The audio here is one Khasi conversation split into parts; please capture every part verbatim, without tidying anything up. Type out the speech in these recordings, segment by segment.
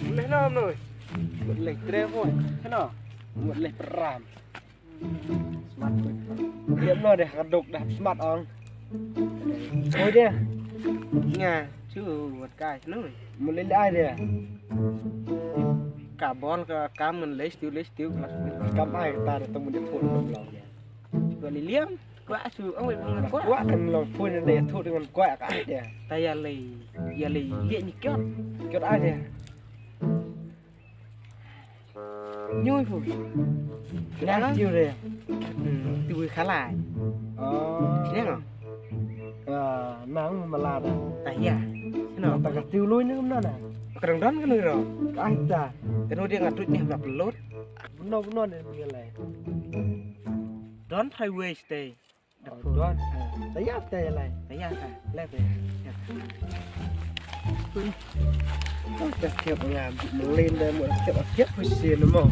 Meh nom noi. Mut leh tre hoi. Heno. Mut leh pram. Smat. Liam no deh, ka dok dah smat ong. Oi deh. Nga chu wat kai noi. Mut leh ai deh. Ka bon ka kam ngan leh stiu leh stiu klas. Kam ai ta da tong mun deh phone long deh. Wat leh liam. Kwah su ong wei pung kwah. Kwah kan long phone ne thu dengan kwah ka ai deh. Ta ïa lei, ïa lei lieh ni kyot. Kyot ai deh. Nyui pun. Dah tiu deh. Hmm, tu khalai. Oh. Ïa ngo. Ah, nang malada. Ta ïa. Sino? Ta ka tiu lui ni kumno na? Ka dang don ka nui ro. Ai ta. Ka nui dia nga tut ni hap la pelut. Buno buno ne ngi lai. Don highway stay. Oh, don. Ta ïa ta ïa lai. Ta ïa ta. Lai ta. Oh, ta kiap nga melin dah mau kiap kiap pusin mo.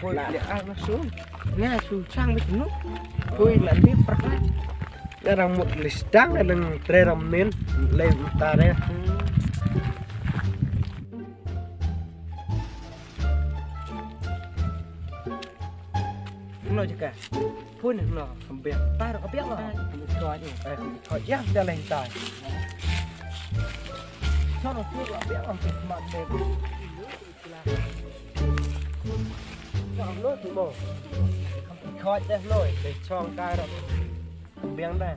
Koi la ah masuk. Nga su chang bit nu. Koi la ni pernah. Nga dang mut listang dang tre dang nin. Lai ta deh. Hno jaka. Pun hno, kembiak. Tar kembiak lah. Kembiak kau ni. Eh, kau yang jalan tai. Sono tu kembiak lah, smat deh. Kau lo tu mo. Kau dah lo, deh chong kai ro. Kembiak dah.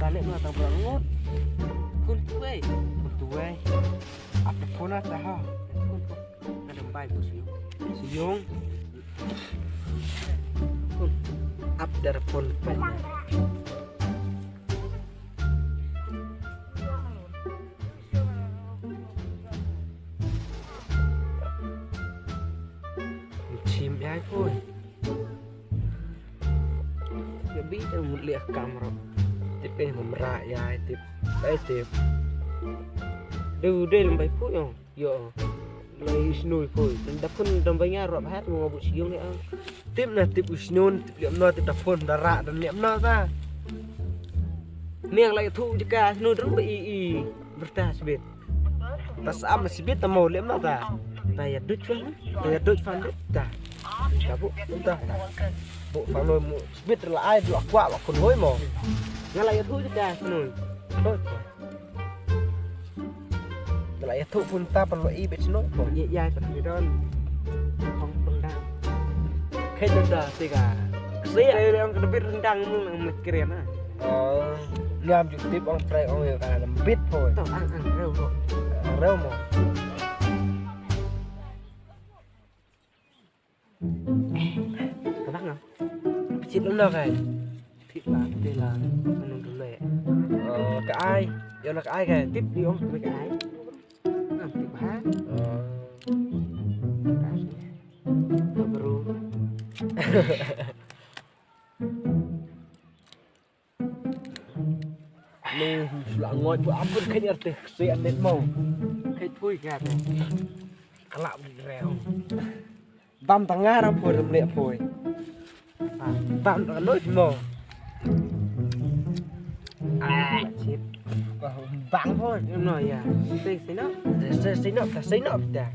Tane ma tang berang ngut. Kun tuai. Kun tuai. Apa pun ada ha. Kun tuai. Ka dang bai ku siung. Siung. Ap dar pon bai. Chim ai pun. Ya bi te mut liah kamera. Tip eh mumra ya tip. Ai tip. Du de lembai pu yong. Yo. Lai isnui poi. Tang da pun dang bai ngar rap hat mo bu siung ni ang. Tip na tip isnun tip liam no tip da pun da ra dan liam no ta. Niang lai thu jaka snu dang ba i i. Berta sibit. Ta sam sibit ta mo liam no ta. Ta ya duch fan. Ta ya duch fan ta. Ta bu ta. Bu fan no mo sibit la ai la kwa la kun hoi mo. Nga lai thu jaka snu. Duch. Dala ya tu pun ta pan lo i bet sino. Ye ya pat ni don. Hong pun da. Khe don da tiga. Kse ya le ong kedebit rendang mu nang met keren na. Oh. Ngam ju tip ong prek ong ya kan lembit poi. To ang ang reu mo. Reu mo. Ka bang ah. Pechit lem noh kai. Pechit lah, pechit lah. Anu dulu ya. Oh, ka ai. Yo na ka ai kai. Tip di ong ka ai. Ngam tip ha. Oh. Baru. Ni sula ngot bu ampun khen artist si anet mo. Khet pui ka te. Kalak beri reo. Bam tangar ampun remlek pui. Ah, bam tangar noi mo. Ah, chip. Bang pun. No ya. Sing sino. Sing sino, sino dah.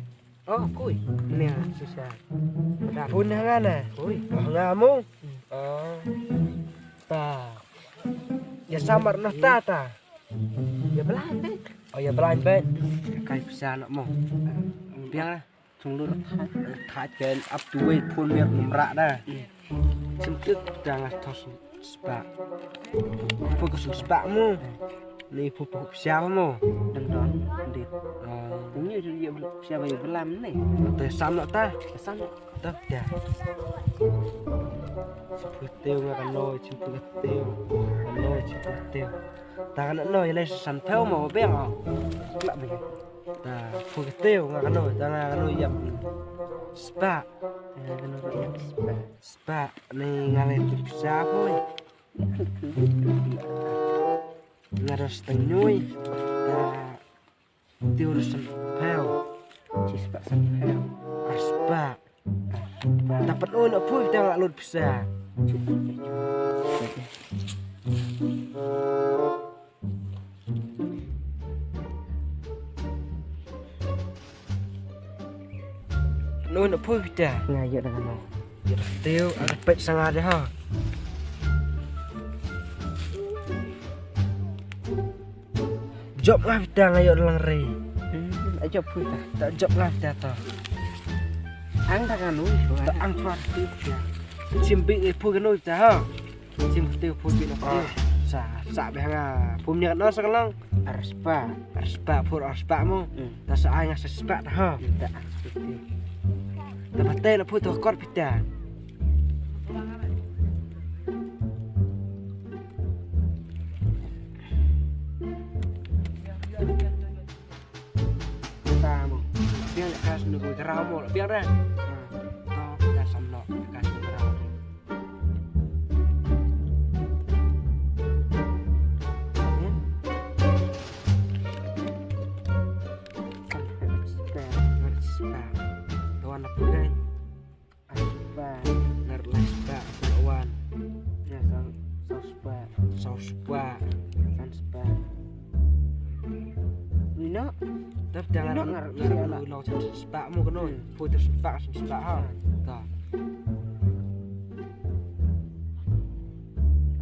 Oh, kui. Nia, sisa. Pun hanga na. Kui. Oh, ngamu. Oh. Ta. Ya samar noh ta ta. Ya blind bet. Oh, ya blind bet. Kai pisa nok mo. Biang lah. Sung lut. Thaj ken up to wait pun mir numra da. Sempit jangan tos. Spak. Apa ke sung spak mu? Ni pu pu sial mu. Dang don dit. Ni dia siapa yang belam ni? Te sam nak ta? Sam nak. Ta dah. Pu teu ngah kano, pu teu. Kano, pu teu. Ta kan no ilai sam teu mu beng. Nak beng. Ta phu ka tiew nga kano, ta nga kano ïap spah. Nga kano ïap spah. Spah ni nga leh tu pisa phu. Nga ros tang nyui. Ta tiew ros san phew. Chi spah san phew. Ar spah. Ta pat oi na phu ta nga lut pisa. Nui na phu pita. Nga ïoh da kano. Tiew, ada pet sanga deh ha. Jop nga pita nga ïoh da lang ri. Hmm, jop phu ta. Ta jop nga pita ta. Ang da kano. Ta ang chwa pita. Sim bi ni phu kano pita ha. Sim kti phu bi na phu. Sa, sa beh nga. Phu mnya no sa kalong. Arspa. Arspa phu arspa mo. Hmm. Ta sa ai nga sa spa ta ha. Hmm, ta arspa. Ta pate na phu to kor pita. Ta mo. Biang le kas nu ku garau mo. Biang dah. To ka sam no. Kas nu garau. Tuan apa, guys? Spah. Ngar lai spah, pura wan. Ya, saw, saw spah. Saw spah. San spah. Ni no? Tap jangan ngar ngar lo san spah mo keno. Hmm. Putus spah, san spah ha. Hmm. Ta.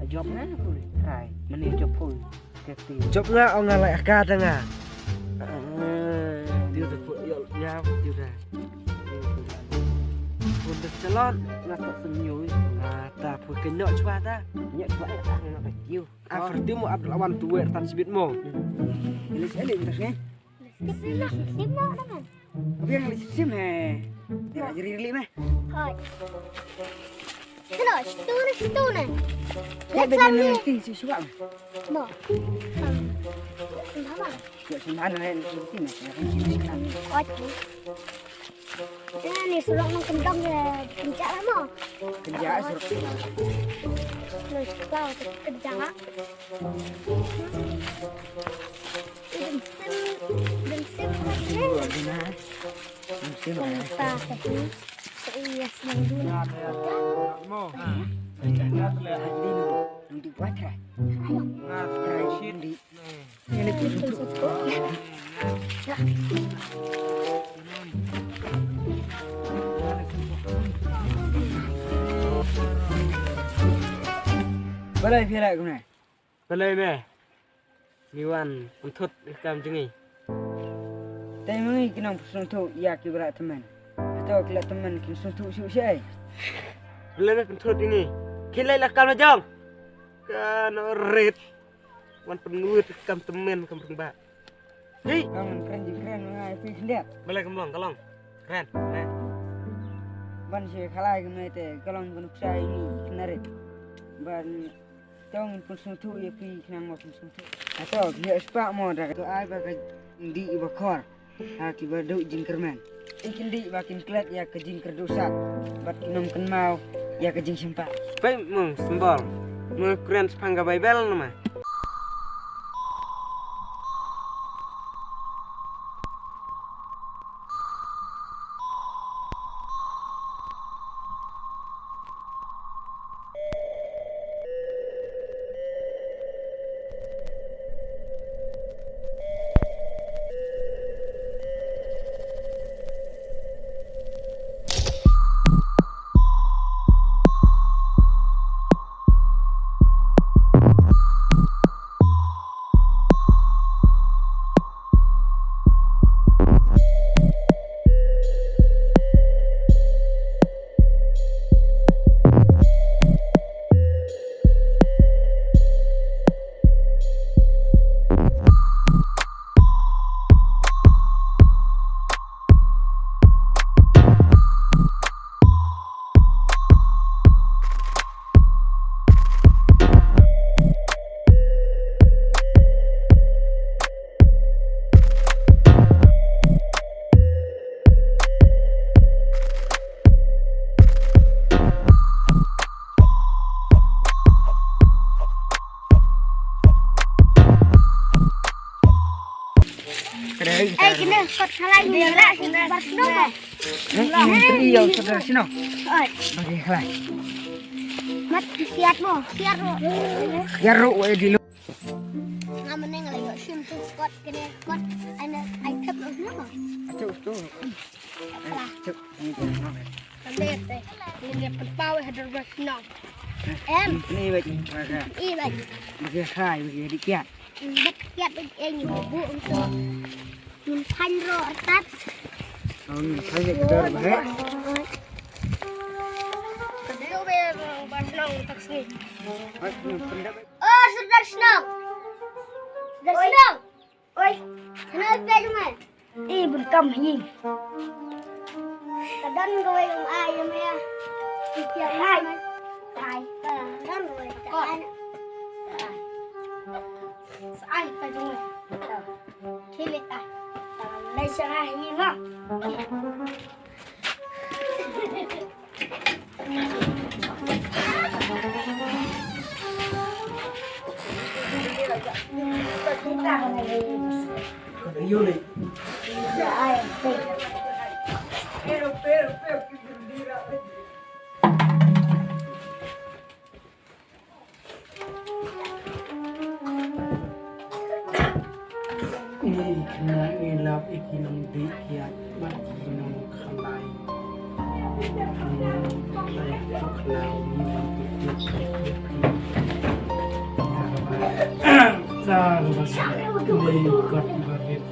Ajop na pun. Hai, meni ajop pun. Jop nga ong nga lai ka da nga. Tiu da pu yo nya tiu da. Pun da chalon nga ta senyui. Nga ta pu ke nyok chwa ta. Nyok chwa ta nga ta tiu. A fer tiu mo Abdul Awan tu wer tan sibit mo. Ini sini tas ni. Sini sini mo. Biang li sim he. Tira jeri li meh. Hai. Kena, situ ni, situ ni. Lihat benda ni. Nanti si suam. Mo. Sama. Ya, sama ni, nanti ni. Oi. Ini ni surat nang kendang ya, kencak lah mo. Kencak surat. Terus kau kencak ah. Dum sim, dum sim kat ni. Dum sim kat ni. Iya, senang dulu. Mo. Dum di buat lah. Ayo. Ini pun suka. Balai phi lah kumne. Balei me? Ngi wan pynthut ïa ka kam jong ngi. Te ma ngi ki nongpynsngewthuh ïa kiba la tymmen. Hato ki la tymmen kin sngewthuh shuh shaei? Balei me pynthut ïa ngi? Khie leit la ka kam la jong. Ka nongrit. Wan pyngwit ïa ka kam tymmen kam rangbah. Hi. Ka ngan kren ji kren ma nga ïa phi khyndiat. Balei kam long ka long. Kren. Kren. Ban shi khalai kumne te ka long ka nuksa ïa ngi ki nongrit. Ban Tang ngin pynsngewthuh ïa phi khnang mo pynsngewthuh. Hato ki ïoh spah mo da ka to ai ba ka dih ba khor. Ha kiba duh jingkyrmen. I kin dih ba kin klet ïa ka jingkyrduh sat. Bad kin ym kynmaw ïa ka jingshemphang. Peit mo symbol. Mo kren shaphang ka Baibl namar. Ai, kine kot khalai ni la, sini bar sini mo. Eh, ini tri yang saudara sini. Oi. Bagi khalai. Mat siat mo, siat mo. Siat ro, eh, di lu. Nga meneng la yo sim tu kot kine kot. Ai na, ai thep lo sini mo. Acuk tu. Acuk. Ini tu. Kande te. Ini dia pepau, eh, dur bar sini. Em. Ini baik. Ini baik. Bagi khalai, bagi di kiat. Bad kiat bad eng bu bu untuk nyimpan ro artat. Oh, nyimpan ro artat, eh? Kedua be bas nong taksi. Oh, Serdar Senong. Serdar Senong. Oi. Kenapa, Jumai? Eh, bun kam hi. Ka don kawei um ai ïa me ïa. Ai. Ai. Ka don kawei ka ai. Ai ka jong me. Kilit ai. Lai sa hi ma. Ngi khynnah ngi lap ïa ki nongdih kiad bad ki nongkhlaiñ. Ngi khlaiñ ki khlaw ngi ban pynkut ïa ki. Sa ba sa ngi kot ba rit.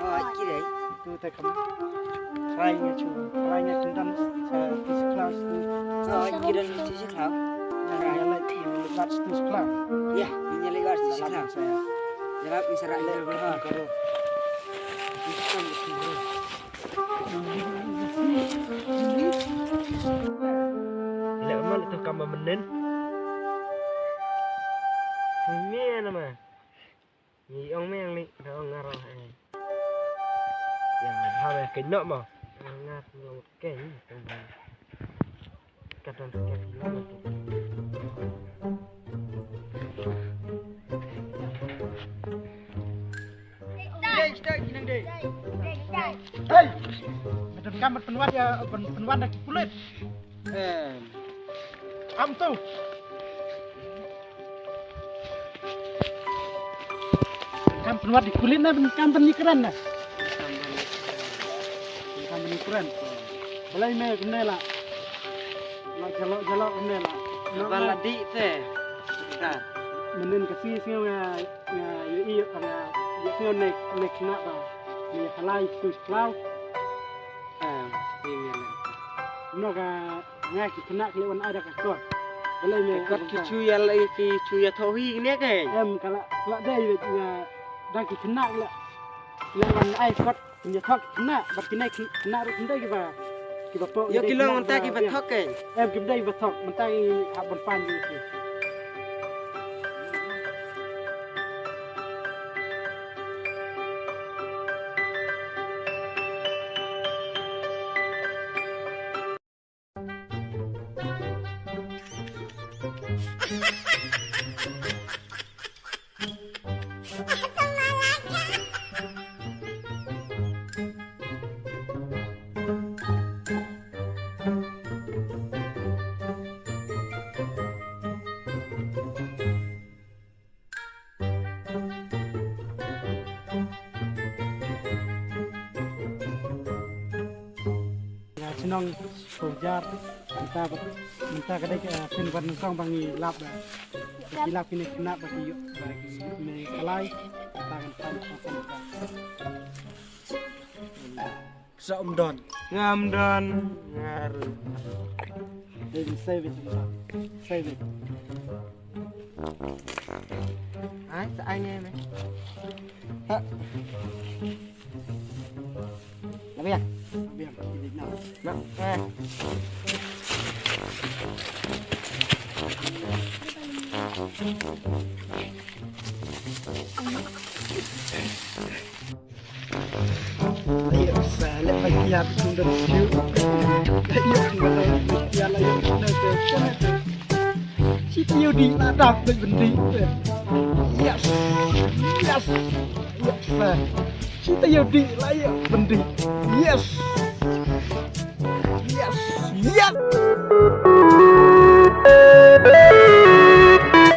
Oi, ki dei. Tu te kam. Try nga chu, try nga chu dam sa tu si khlaw tu. Oi, ki dei tu si khlaw. Nga la ki lat tu si khlaw. Ya, nga la lat tu si khlaw. Ya la ki sara le. Le man tu kam menen. Ni nama. Ngi ong me ang ni, da ong nga roh eh. Ya, ha me ke nok mo. Nga long ke ni tong ban. Ka tong ke ni. Dei, dei, dei, dei. Hei! Madam kam pynwad ïa, pyn-, pynwad da ki pulit. Em. Am tu. Kam pynwad ïa ki pulit na, kam pynïakren na. Kam pynïakren. Balei me kumne la. La jalo jalo kumne la. Ba la dih te. Mynnin ka sngi sngew nga, nga ïohi ïa ka nga ïohi sngew ne ne khynnah ba. Ne halai tu sklaw. Ah, ïa ïa. No ka nga ki khynnah ki leh wan ai da ka kot. Balei me kot ki chu ïa la ki chu ïa thoh hi ne ke. Em ka la la dei nga da ki khynnah ki la wan ai kot. Kin ïa thok na, bad kine khynnah ruh kin dei kiba, kiba pok. Ïa ki long mynta kiba thok ke. Em, kin dei kiba thok, mynta ngi hap ban pan ïa ki. Nong ko jar, mynta ba, mynta ka dei ka, eh, pynban nyngkong ba ngi lap ba. Ki lap kine khynnah ba ki ïoh, ba ki ne kalai, mynta kan pan, pan, pan, pan. Sa um don. Ngam don. Ngar. Dei, save it, save it. Ai, sa ai ne me. Ha. Labiang. Labiang, ini na. Na, eh. Ayo, sa leh ba kiat tu dah siu. Ayo, kiat lah, kiat lah, kiat lah, kiat lah. Shi taïew dih la dap beit byndi. Yes. Yes. Yes. Shi taïew dih la ïa byndi. Yes. Yes. Yes.